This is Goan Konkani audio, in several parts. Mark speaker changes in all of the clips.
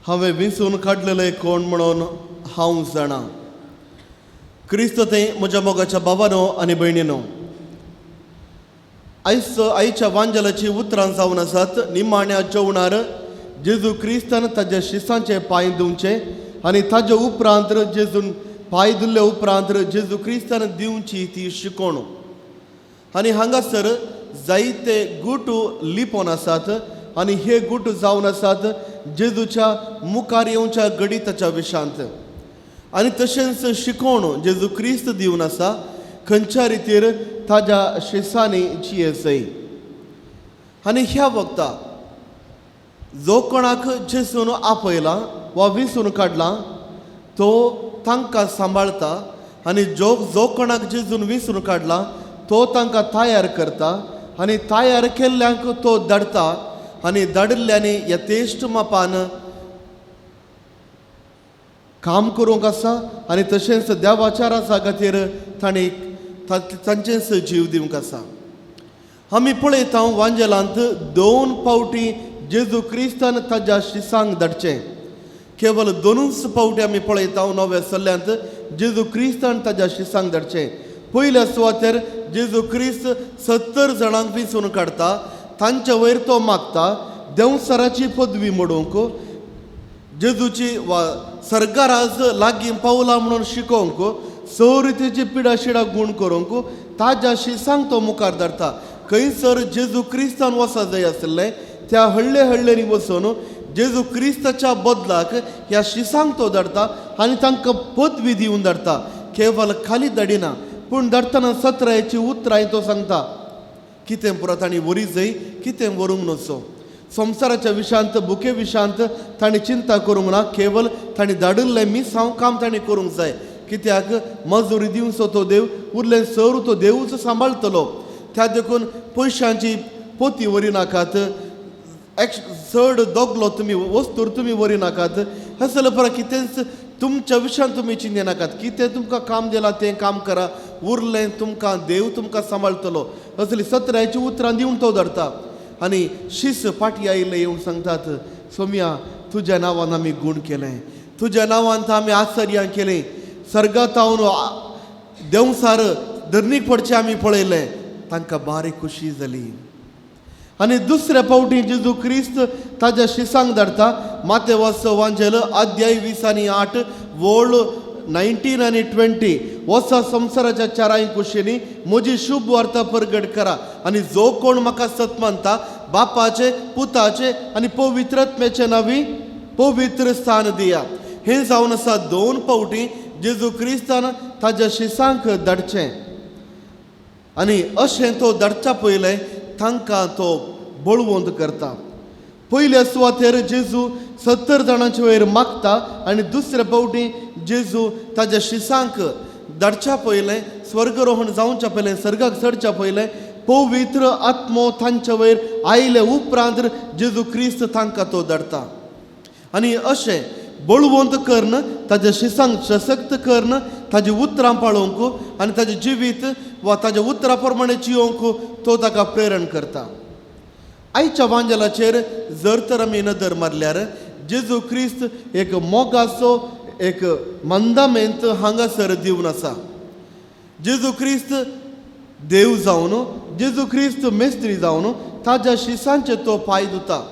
Speaker 1: हांवें विंचून काडलेले कोण म्हणून हांव जाणा. क्रिस्त ते म्हज्या मोगाच्या बाबानो आनी भयणीनो, आयज आयच्या वांजलाची उतरां जावन आसात निमाण्या जेवणार जेजू क्रिस्तान ताज्या शिसांचे पांय धुवचे आनी ताज्या उपरांत जेजून पांय धुल्ले उपरांत जेजू क्रिस्तान दिवची ती शिकोवण. आनी हांगासर जायते गुट लिपोन आसात आनी हे गुट जावन आसात जेजूच्या मुखार येवच्या गणिताच्या विशांत. आनी तशेंच शिकोवण जेजू क्रिस्त दिवन आसा खंयच्या रितीर ताज्या शिसांनी जियेसय. आनी ह्या वखता जो कोणाक जेजून आपयला वा विसून काडला तो तांकां सांबाळता आनी जो जो कोणाक जेजून विसून काडला तो तांकां तयार करता आनी तयार केल्ल्यांक तो धाडटा आनी धाडिल्ल्यांनी यथेश्ट मापान काम करूंक आसा आनी तशेंच देवाच्या राजा खातीर तांणी तांचेच जीव दिवंक आसा. आमी पळयता वांजेलांत दोन फावटी जेजू क्रिस्तान ताज्या शिसांक धाडचें. केवल दोनूच फावटी आमी पळयता नव्या सल्ल्यांत जेजू क्रिस्तान ताज्या शिसांक धाडचें. पयल्या सुवातेर जेजू क्रिस्त 70 जाणांक विंचून काडटा, तांच्या वयर तो मागता देंवचाराची पदवी मोडूंक, जेजूची वा सर्गाराज लागीं पावला म्हणून शिकोवंक, स रितीची पिडा शिडा गूण करूंक ताज्या शिसांक तो मुखार धाडटा. खंयसर जेजू क्रिस्तान वचत जाय आशिल्लें त्या हळ्ळे हळ्ळेनी वचून जेजू क्रिस्ताच्या बदलाक ह्या शिसांक तो धाडटा आनी तांकां पदवी दिवन धाडटा. केवल खाली धाडिना पूण धाडटना सत्रायची उतरां तो सांगता कितें पुरो तांणी व्हरी जाय, कितें व्हरूंक नसो. संवसाराच्या विशांत भुके विशांत तांणी चिंता करूंक ना, केवल तांणी धाडिल्लें मिसांव काम तांणी करूंक जाय. कित्याक मजुरी दिवचो तो देव, उरलें सर तो देवूच सांबाळटलो. त्या देखून पयशांची पोती व्हरी नाकात, चड दोगलो तुमी वस्तूर तुमी व्हरी नाकात, असले परा कितेंच तुमच्या विशयान तुमी चिंते नाकात. कितें तुमकां काम दिलां तें काम करा, उरलें तुमकां देव तुमकां सांबाळटलो. असली सत्रायची उतरां दिवन तो धाडटा. आनी शीस फाटी आयिल्ले येवन सांगतात, सोम्या तुज्या नांवान आमी गूण केलें, तुज्या नांवान आमी आश्चर्यां केलीं, सर्गातावन देंवसार धरणीक पडचें आमी पळयलें. तांकां बारीक खुशी जाली. आनी दुसऱ्या फावटी जेजू क्रिस्त ताज्या शिसांक धाडटा. मातेवास वांजेल अध्याय 20 आनी 8 वोळ 19 आनी 20 वसा संवसाराच्या चाराय कुशींनी म्हजी शुभ वार्ता परगट करा आनी जो कोण म्हाका सत मानता बापाचे पुताचे आनी पवित्रत्म्याचे नांवी पवित्र स्थान दिया. हें जावन आसा दोन फावटी जेजू क्रिस्तान ताज्या शिसांक धाडचें. आनी अशें तो धाडच्या पयलें तांकां तो बळवंत करता. पयल्या सुवातेर जेजू 70 जाणांचे वयर मागता आनी दुसऱ्या फावटी जेजू ताज्या शिसांक धाडच्या पयलें, स्वर्गरोहण जावच्या पयलें, सर्गाक चडच्या पयलें पवित्र आत्मो तांच्या वयर आयले उपरांत जेजू क्रिस्त तांकां तो धाडटा. आनी अशें बळवंत करून ताज्या शिसांक सशक्त करून ताजी उतरां पाळोवंक आनी ताजें जिवीत वा ताज्या उतरां प्रमाणे जियोवंक तो ताका प्रेरण करता. आयच्या वांजेलाचेर जर तर आमी नदर मारल्यार जेजू क्रिस्त एक मोगाचो एक मंदामेंत हांगासर दिवन आसा. जेजू क्रिस्त देव जावन, जेजू क्रिस्त मेस्त्री जावन ताज्या शिसांचे तो पांय धुता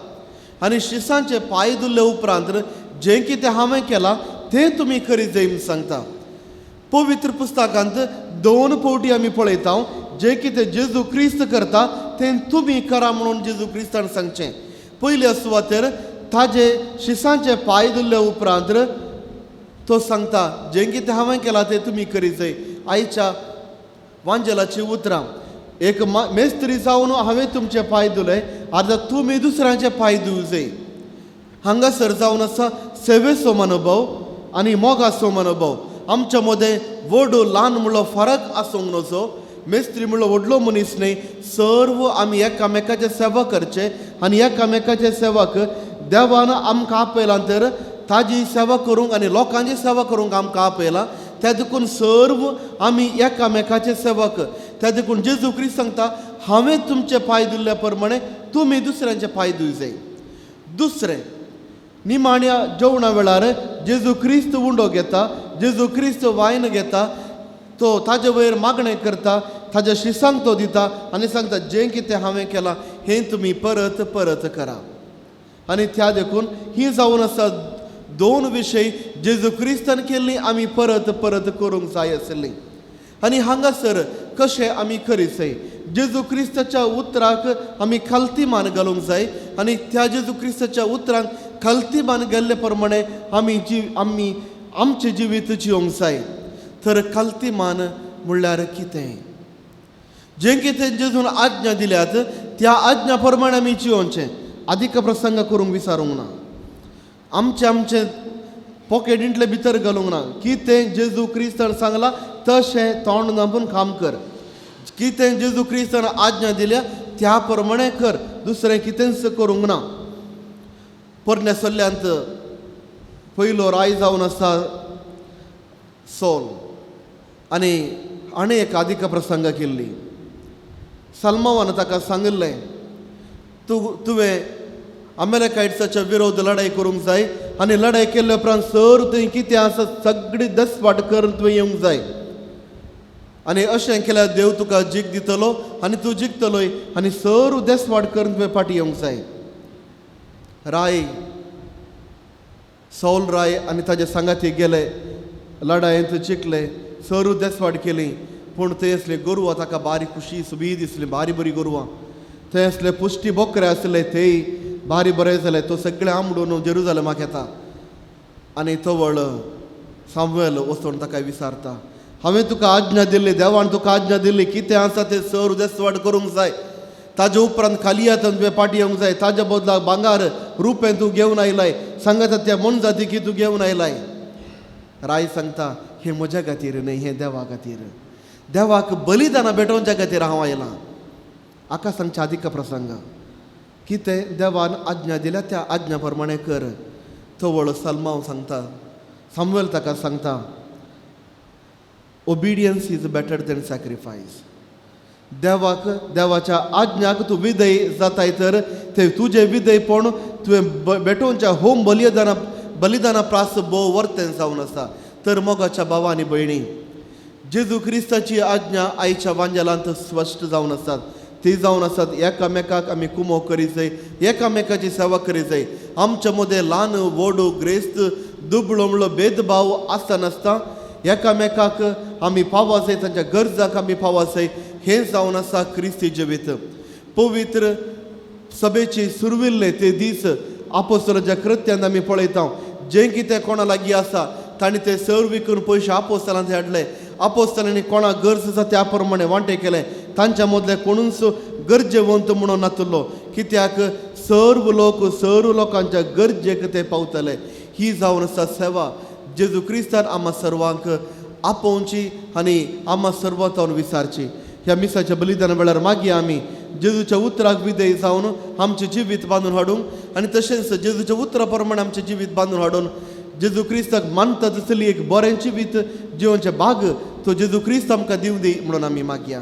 Speaker 1: आनी शिसांचे पांय धुल्ले उपरांत जें कितें हांवें केलां तें तुमी करीत जाय म्हूण सांगता. पवित्र पुस्तकांत दोन फावटी आमी पळयता जें कितें जेजू क्रिस्त करता तें तुमी करा म्हणून जेजू क्रिस्तान सांगचें. पयल्या सुवातेर ताजे शिसांचे पांय धुल्ले उपरांत तो सांगता जें कितें हांवें केलां तें तुमी करीत जाय. आयच्या वांजेलाची उतरां एक मेस्त्री जावन हांवें तुमचे पांय धुले, आतां तुमी दुसऱ्यांचे पांय धुवूं जाय. हांगासर जावन आसा सेवेचो मनोभाव आनी मोगाचो मनोभाव. आमच्या मदें व्हड ल्हान म्हणलो फरक आसूंक नजो. मेस्त्री म्हणलो व्हडलो मनीस न्हय, सर्व आमी एकामेकाचे सेवा करचे आनी एकामेकाचे सेवाक देवान आमकां आपयलां तर ताजी सेवा करूंक आनी लोकांची सेवा करूंक आमकां आपयलां. त्या देखून सर्व आमी एकामेकाचे सेवक. त्या देखून जेजू क्रिस्त सांगता हांवें तुमचे पांय धुल्ल्या प्रमाणे तुमी दुसऱ्यांचे पांय धुवूं जाय. दुसरें निमाण्या जेवणा वेळार जेजू क्रिस्त उंडो घेता, जेजू क्रिस्त वायन घेता, तो ताजे वयर मागणें करता, ताज्या शिसांक तो दिता आनी सांगता जें कितें हांवें केलां हें तुमी परत परत करा. आनी त्या देखून ही जावन आसा दोन विशय जेजू क्रिस्तान केल्ली आमी परत परत करूंक जाय आशिल्ली. आनी हांगासर कशें आमी करीसय जेजू क्रिस्ताच्या उतराक आमी खालती मान घालूंक जाय आनी त्या जेजू क्रिस्ताच्या उतरांक खालती मान गेल्ले प्रमाणे आमी आमी आमचें जिवीत जिवंक जाय. तर खालती मान म्हणल्यार कितें? जें कितें जेजून आज्ञा दिल्यात त्या आज्ञा प्रमाणे आमी जिवोवचें. आदीक प्रसंग करूंक विचारूंक ना, आमचें आमचें पॉकेटींतले भितर घालूंक ना. कितें जेजू क्रिस्तान सांगलां तशें तोंड धांपून काम कर. कितें जेजू क्रिस्तान आज्ञा दिल्या त्या प्रमाणे कर, दुसरें कितेंच करूंक ना. पोरण्या सल्ल्यांत पयलो राय जावन आसा सोल आनी हाणें एक आदिक प्रसंग केल्ली. सलमावान ताका सांगिल्लें तुवें अमेरिकायट्साच्या विरोध लढाई करूंक जाय आनी लढाई केल्ले उपरांत सर थंय कितें आसा सगळी दसवाट करून तुवें येवंक जाय आनी अशें केल्यार देव तुका जीक दितलो आनी तूं जिखतलोय आनी सर देसवाट करून तुवें फाटीं येवंक जाय. राय सौल राय आनी ताजे सांगाती गेले, लढायेंत जिखले, सरू देसवाट केली. पूण थंय आसले गोरवां ताका बारी खुशी सुबी दिसली, बारी बरी गोरवां. थंय आसले पुश्टी बोकरे आसले तेय बारी बरें जाले. तो सगळे आमडून जेरुजलेमाक येता आनी तवळ सामुएल वचून ताका विचारता, हांवें तुका आज्ञा दिल्ली, देवान तुका आज्ञा दिल्ली कितें आसा तें सर देसवाट करूंक जाय. ताजे उपरांत खाली हातान तुवें फाटीं येवंक जाय. ताज्या बदलाक भांगार रुपें तूं घेवन आयलाय, सांगता त्या मनजाती की तूं घेवन आयलाय. राय सांगता हें म्हज्या खातीर न्हय, हें देवा खातीर, देवाक बलिदानां भेटोवच्या खातीर हांव आयलां. हाका सांगच्या आदिक प्रसंग कितें देवान आज्ञा दिल्या त्या आज्ञा प्रमाणे कर. तवळ सलमाव सांगता, सामुएल ताका सांगता, obedience is better than sacrifice. देवाक देवाच्या आज्ञाक तूं विधेय जाताय तर ते तुजें विधेयपण तुवें भेटोवच्या होम बलिदाना बलिदाना प्रास भोव वर्तें जावन आसा. तर मोगाच्या भावा आनी भयणी, जेजू क्रिस्ताची आज्ञा आयच्या वांजेलांत स्पश्ट जावन आसात. ती जावन आसात एकामेकाक आमी कुमो करी जाय, एकामेकाची सेवा करी जाय. आमच्या मदें ल्हान व्हड ग्रेस्त दुबळो म्हणलो भेदभाव आसनासता एकामेकाक आमी पावा जाय, तांच्या गरजाक आमी पावा जाय. हें जावन आसा क्रिस्ती जिवीत. पवित्र सभेची सुरविल्ले ते दीस आपोस्तलाच्या कृत्यांत आमी पळयता, जें कितें कोणा लागीं आसा तांणी ते सर विकून पयशे आपोस्तलांत हाडले. आपोस्तलांनी कोणा गरज आसा त्या प्रमाणे वांटे केले. तांच्या मदले कोणूच गरजेवंत म्हणून नातलो, कित्याक सर्व लोक सर्व लोकांच्या गरजेक ते पावतले. ही जावन आसा सेवा जेजू क्रिस्तान आम्हा सर्वांक आपोवची आनी आम्हा सर्वांक विचारची. ह्या मिसाच्या बलिदाना वेळार मागीर आमी जेजूच्या उतराक विधेय जावन आमचें जिवीत बांदून हाडूंक आनी तशेंच जेजूच्या उतरा प्रमाणे आमचें जिवीत बांदून हाडून जेजू क्रिस्ताक मानता तसली एक बरें जिवीत जिवनचें भाग तो जेजू क्रिस्त आमकां दिवं दी म्हणून आमी मागया.